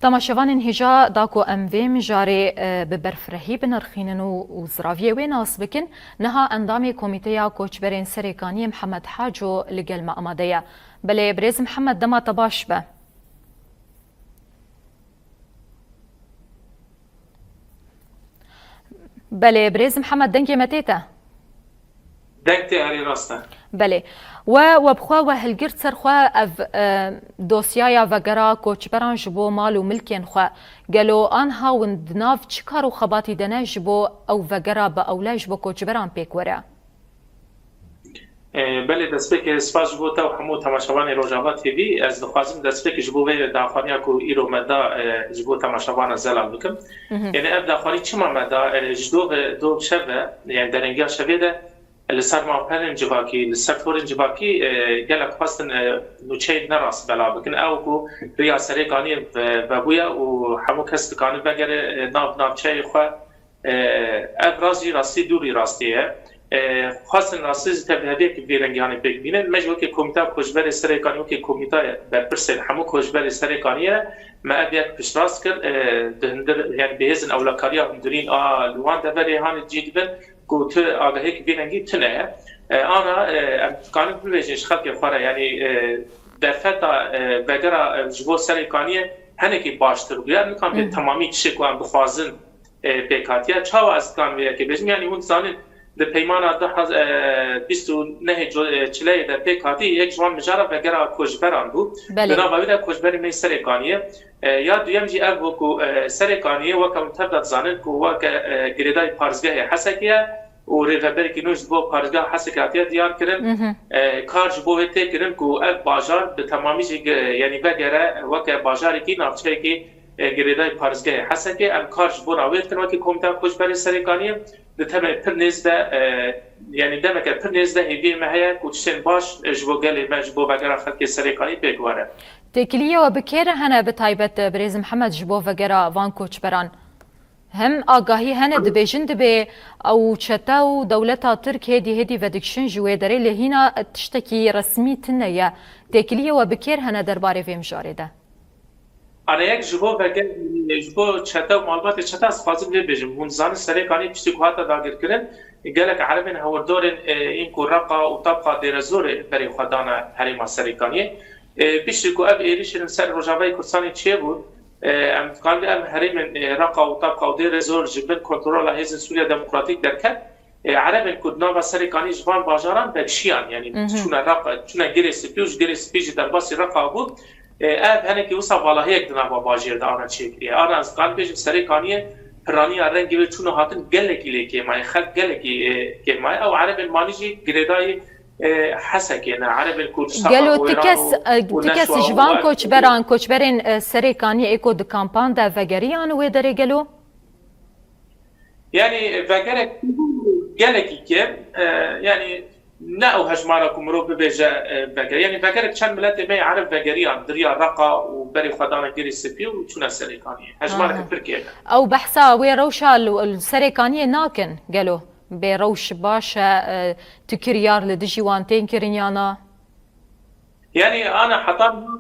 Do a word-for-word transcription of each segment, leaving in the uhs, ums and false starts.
Temaşevanên hêja, da ku em vê mijarê, e, bi berfirehî binirxînin û, û ziraviyê wê nas bikin, niha endamê Komîteya Koçberên Serêkaniyê Mihemed Haco li gel me amade ye. Belê, birêz Mihemed, dema te baş be. Belê, birêz Mihemed, dengê me tê te? Deng tê, erê, rast e. Belê. We, we bi xwe we hilgirt ser xwe ev, e, dosyaya vegera koçberan ji bo mal û milkên xwe. Gelo anha hûn di nav çi kar û xebatî de ne ji bo ew vegera bi ewle ji bo koçberan pêk were? E, belê, destpêkê spas ji bo te û hemû temaşevanê Rojava T V. Ez dixwazim destpêkê ji bo vê daxwaniya ku îro me da, e, ji bo temaşevanan zelal bikim. Mhm. Yanî ev daxwanî çima me da, e, ji dov, dov şev e, yani derengiya şevê de li ser malperên civakî, li ser torên civakî, e, gelek xwestin, e, nûçeyên ne rast bela bikin. Ew ku riya Serêkaniyê ve-, vebûye û hemû kes dikane vegere, e, nav navçeyê xwe. E, ev rast jî rastî dûrî rastî ye. E, xwestin rastî jî tevliheviyekî vî rengî hanê pêk bînin. Me jî wekî Komîteya Koçberê Serêkanî, wekî komîtaya berpirsên hemû koçberê Serêkaniyê me ev yek piştrast kir. E, di hundir, yani bi hêzên ewlekariya hundirîn a li wan deverê hanê cî dibin ku tu agahiyekî vî rengî tune ye. E, ana, e, em dikarin bibêjin ji xelkê xwe re, yani, e, derfeta, e, vegera, e, ji bo Serêkaniyê henekî baştir bûye. Em nikan bê Hı. temamî tiştê ku em dixwazin, e, pêk hatiye. Çawa ez dikan vê yekê bêjim? Yani hûn dizanin di peymana du hezar, e, bîst û nehê co-, e, çileyê de pêk hatî, yek ji wan mijara vegera koçberan bû. Belê. Di nava wî de koçberê me Serêkaniyê. E, ya duyem jî ev bû ku, e, Serêkaniyê weke hûn tev de dizanin ku weke, e, girêdayî parêzgehê Hesekê ye û rêveberekî nû ji bo parêzgeha Hesekê hatiye diyar kirin. Mhm. E, kar ji bo wê tê kirin ku ev bajar bi temamî jî ge-, yani vegere weke bajarekî, navçeyekî, e, girêdayî parêzgehê Hesekê. Em kar ji bona wê dikin wekî Komîteya Koçberê Serêkaniyê. Di demê pir nêz de, e, yani demeke pir nêz de hêviyê me heye ku tiştên baş, e, ji bo gelê me, ji bo vegera xelkê Serêkanî pêk were. Têkiliyê we bi kê re hene, bi taybet, e, birêz Mihemed, ji bo vegera van koçberan? Hem agahî hene, dibêjin dibê ew çete û dewleta Tirk hêdî hêdî vedikişin ji wê derê, lê hîna tiştekî resmî tune ye. Têkiliyê we bi kê re hene derbarê vê mijarê de? Ana yek ji bo vege-, ji bo çete û malbatê çete, ez dixwazim vê bêjim. Hûn dizanin Serêkanî piştî ku hate dagirkirin, gelek erebên hewirdorên, e, ên ku Reqa û Tabqa Dêrezorê berê xwe dane herêma Serêkaniyê. E, piştî ku ev êrişên ser Rojavayê Kurdistanê çêbûn, e, em dikarin em herêmên, e, Reqa û Tabqa û Dêrezor ji bin kontrola Hêzên Sûriya Demokratîk derket. E, erebên ku di nava Serêkanî ji van bajaran vekişiyan, yani Mhm. çûne Reqa, çûne Girê Spî û ji Girê Spî jî derbasî Reqa bûn. E, ev henekî wisa valahiyek di nava bajêr de ana çêkiriye. Ana ez dikarim bêjim Serêkaniyê piraniya rengê wê çûn û hatin gelekî lê kêmaye, xelk gelekî, e, kêmaye. Ew erebên manî jî girêdayî, e, Hesekê ne, erebên ku ji taxa Gelo ti Wêran kes, û, e, û ti kes Neşwa ji û van ev koçberan, koçberên, e, Serêkaniyê ê ku di kampan de vegeriyan wê derê gelo? Yani vegerek gelekî kêm, e, yani ne ew hejmara ku mirov bibêje, e, veger. Yani vegerek çend miletê me yê ereb vegeriyan, di riya Reqa û berê xwe dane Girê Spî û çûne Serêkaniyê. Hejmareke Aha. pir kêm e. Ew behsa wê rewşa li, li Serêkaniyê nakin gelo? Bê rewş baş e, e, tu kiryar li dijî wan tên kirin ya na? Yani ana heta niha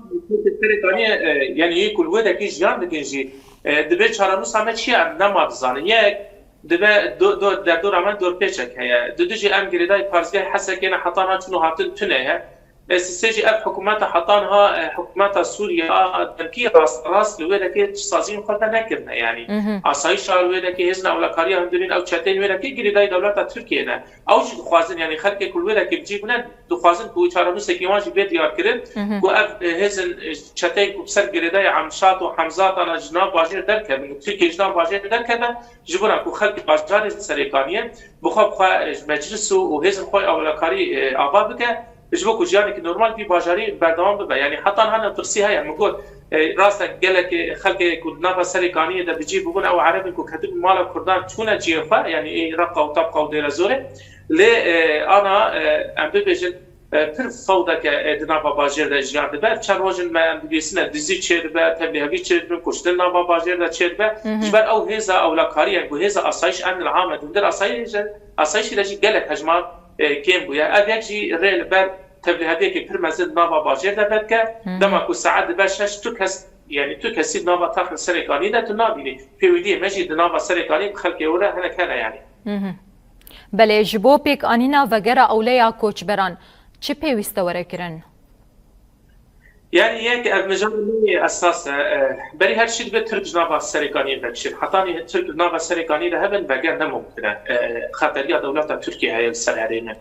Serêkaniyê, e, yani yê ku li wê dekî jiyan dikin jî, e, divê çarenûsa me çi ye em nema dizanin. Yek, dibe do-, do-, derdora me dorpêçek heye. Dudu jî em girêdayî parêzgehê Hesekê ne, heta niha çûn û hatin tune ye. E, sisê jî ev hikûmeta heta niha, e, hikûmeta Sûriye a demkî rast, rast li wê dekê saziyên xwe venekirine. Yani Mhm. asayîşa li wê dekê, hêzên ewlekariya hundirîn, ew çeteyên wê dekê girêdayî dewleta Tirkiyê ne. Ew jî dixwazin, yani xelkê ku li wê dekê bi cî bûne, dixwazin ku çarenûsekî wan jî bê diyar kirin, Mhm. ku ev, e, hêzên, e, çeteyên ku bi ser girêdayî Emşat û Hemzat ana ji nav bajêr derkevin û Tirkiye ji nav bajêr derkeve, ji bo ku xelkê bajarê Serêkaniyê bi xwe, bi xwe, e, ji meclis û, û hêzên xwe ewlekarî, e, ava bike, ji bo ku jiyanekî normal vî bajarî berdewam bibe. Yani heta niha tirsî heye. Min got, e, rast e, gelekê xelkê ku di nava Serêkaniyê de bi cî bûbûn, ew erebên ku ketibûn mala Kurdan çûne cihê xwe, yani ê Reqa û Tabqa û Dêrezorê. Lê, e, ana, e, em bibêjin, e, pir fewdeke, e, di nava bajêr de jiyan dibe. Çend roj in me em dibîsine dizî çêdibe, tevlîhevî çêdibin, kuştin nava bajêr de çêdibe. Mhm. Ji ber ew hêza ewlekariyên ku hêza asayîş en li ame di hundir asayîş, asayîşî de jî gelek hejmar, e, kêm bûye. Ev yek jî rê li ber tevlîheviyekî pir mezin di nava bajêr de vedike. Mhm. Dema ku saet dibe şeş, tu kes Yani tu kesî di nava taxên Serêkanî de tu nabînî. Pêwendiyê me jî di nava Serêkanî bi xelkê were hinek hene yani. Mhm. Belê, ji bo pêkanîna vegera ewleya koçberan çi pêwîst e were kirin? Yani yek ev mijarê me yê esas e. E, berî her şî dibe Tirk ji nava Serêkaniyê vekişin. Hetanî Tirk di nava Serêkanî de hebin, veger ne mumkin e. E, xeteriya dewleta Tirkiye heye li ser herêmê.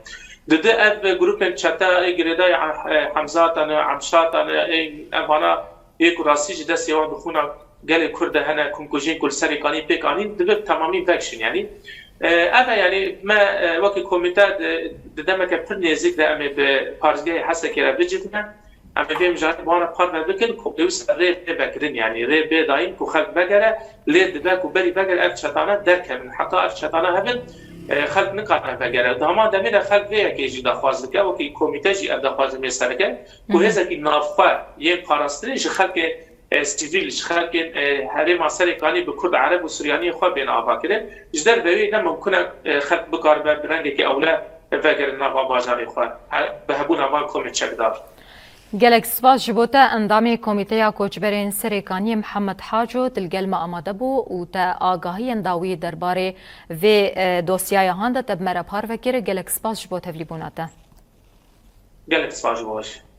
Didi ev grûpên çete ê girêdayî, e, Hemzatan e, Emşatan e, ê evana ê ku rastî ji destê wan bi xûna gelê Kurd de hene, kumkujiyên ku li Serêkanî pêk anîn, dibe bi temamî vekişin. Yani, e, ev e, yani me, e, wekî komîte di, di demeke pir nêzîk de em ê bi parêzgehê Hesekê re bicivîne. Em ê vê mijarê bi wan re parve bikin ku pêwîst e rê bê vekirin, yani rê bê dayîn ku xelk vegere, lê dibe ku berî vegere ev çetane derkevin. Heta ev çetane hebin, e, xelk nikare vegere. Di heman demê de xelk vê yekê jî daxwaz dike, wekî komîte jî ev daxwazê mêze dike ku hêzekî navxwe yên parastinê ji xelkê, e, sivîl, ji xelkên, e, herêma Serêkanî bi Kurd, Ereb û Suryaniyên xwe bên avakirin. Ji derveyî ne mimkun e, e, xelk bikaribe bi rengekî ewle vegerin nava bajarê xwe, he-, bi hebûna van komên çekdar. Gelek spas ji bo te, endamê Komîteya Koçberên Serêkaniyê Mihemed Haco, tu li gel me amade bû û te agahiyên dawî derbarê vê, e, dosyaya han de te bi me re parve kir. Gelek spas ji bo tevlîbûna te. Gelek spas ji bo we jî.